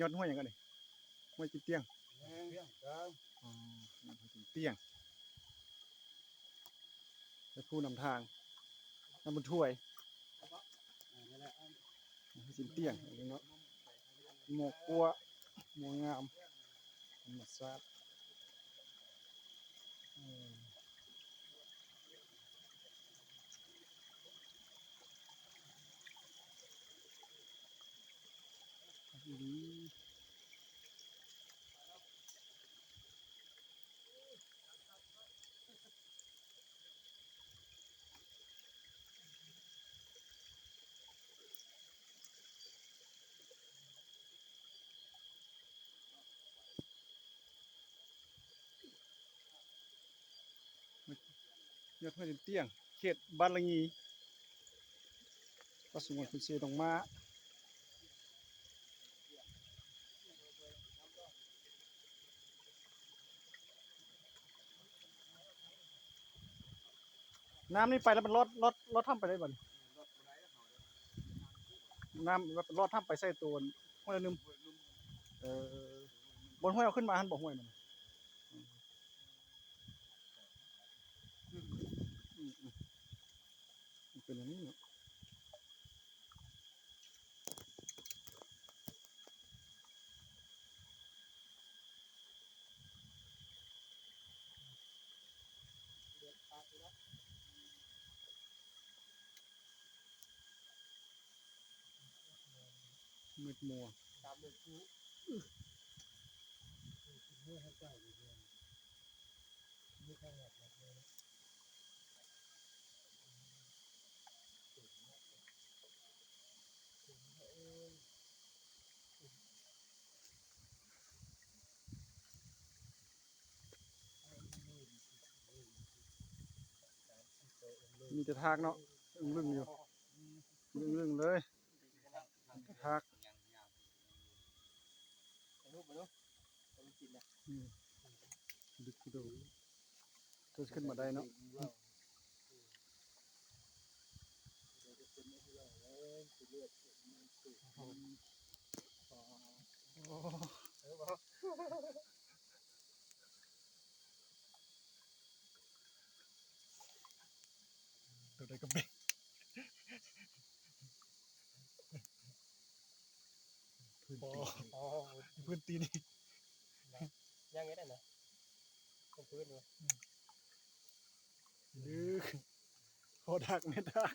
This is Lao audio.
ຍອດຫ້ວຍຫຍັງກໍນີ້? ຫ້ວຍຈີນຕຽງ. ແມ່ນ. ອໍ ຍອດຫ້ວຍຈີນຕຽງ. ແມ່ນຜູ້ນຳທາງ ນຳບຸນຖ້ວຍ. ເອີ ນີ້ແຫຼະ ຫ້ວຍຈີນຕຽງເນາະ. ໝອກກົວ ໝໍງາມ ທຳມະຊາດ. ເອີ ຄັກອີ່ຫຼີ. ຍອດຫ້ວຍເຕັມຕຽງ ເຂດບ້ານລະງີ ປາສະຫງວນຂຸນເຊດອງມ້າ. ນ້ຳນີ້ໄປແລ້ວມັນລອດ ລອດ ລອດຖ້ຳໄປໄດ້ບໍ່ນີ້? ນ້ຳແບບລອດຖ້ຳໄປໃສ່ໂຕຫ້ວຍລະໜຶ່ມ. ເອີ ບ່ອນຫ້ວຍເອົາຂຶ້ນມາຫັ້ນບໍ່ ຫ້ວຍມັນ? ອືມ ອືມ ອືມ ມັນເປັນອັນນີ້ເນາະ. ມືດມົວ. ມີແຕ່ທາກເນາະ ອຶ້ງລຶ້ງຢູ່ ອຶ້ງລຶ້ງເລີຍ ມີແຕ່ທາກ. ໄປລູກ ໄປລູກ ໄປລູກກິນນະ. ອືມ ດຶກໂດ ຈະຂຶ້ນມາໄດ້ເນາະ. ໂອ້ ໂຕໃດກໍເປັນ ພື້ນຕີນ ອໍ ພື້ນຕີນອີກ ຍັງໄດ້ນະ ພື້ນໆຢູ່. ອືມ ພໍດັກແມ່ນດັກ.